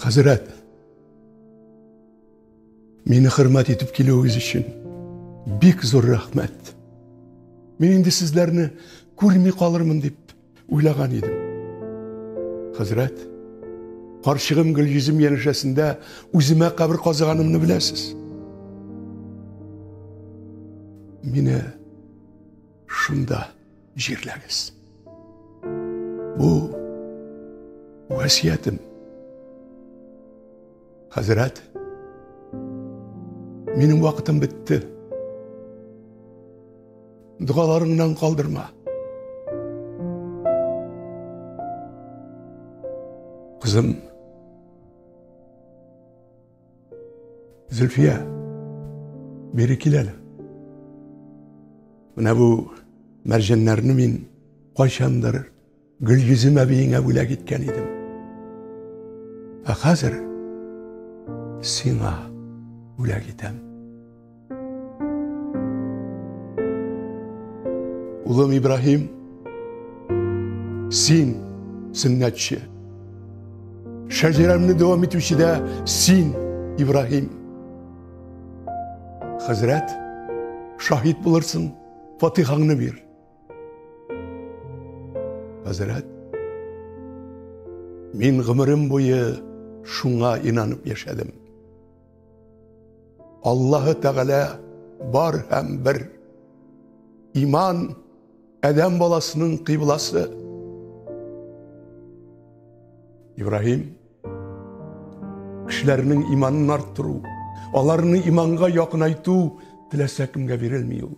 Хәзрәт, мине хөрмәт итеп килүегез өчен бик зур рәхмәт. Мин инде сезләрне күрми калырмын дип уйлаган идем. Хәзрәт, карчыгым Гөлйөзем янәшәсендә үземә кабер казыганымны беләсез. Мине шунда җирләгез. Бу васиятем. Хәзрәт, минем вакытым бетте. Догаларыңнан калдырма. Кызым, Зөлфия, бире кил әле. Менә бу мәрҗәннәрне мин кайчандыр Гөлйөзем әбиеңә бүләк иткән идем. Ә хәзер сиңа бүләк итәм. Улым Ибраһим, син сөннәтче. Шәҗәрәмне дәвам итүче дә син, Ибраһим. Хәзрәт, шаһит булырсың, фатихаңны бир. Хәзрәт, мин гомерем буе шуңа инанып яшәдем. Аллаһы Тәгалә бар һәм бер. Иман адәм баласының кыйбласы. Ибраһим кешеләрнең иманын арттыру, аларны иманга якынайту теләсә кемгә бирелми ул.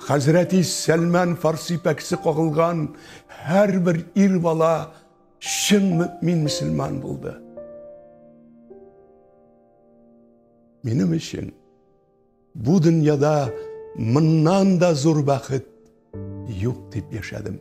Хәзрәти Сәлман Фарси пәкесе кагылган һәрбер ир бала чын мөмин мөселман булды. Минем өчен бу дөньяда моннан да зур бәхет юк дип яшәдем.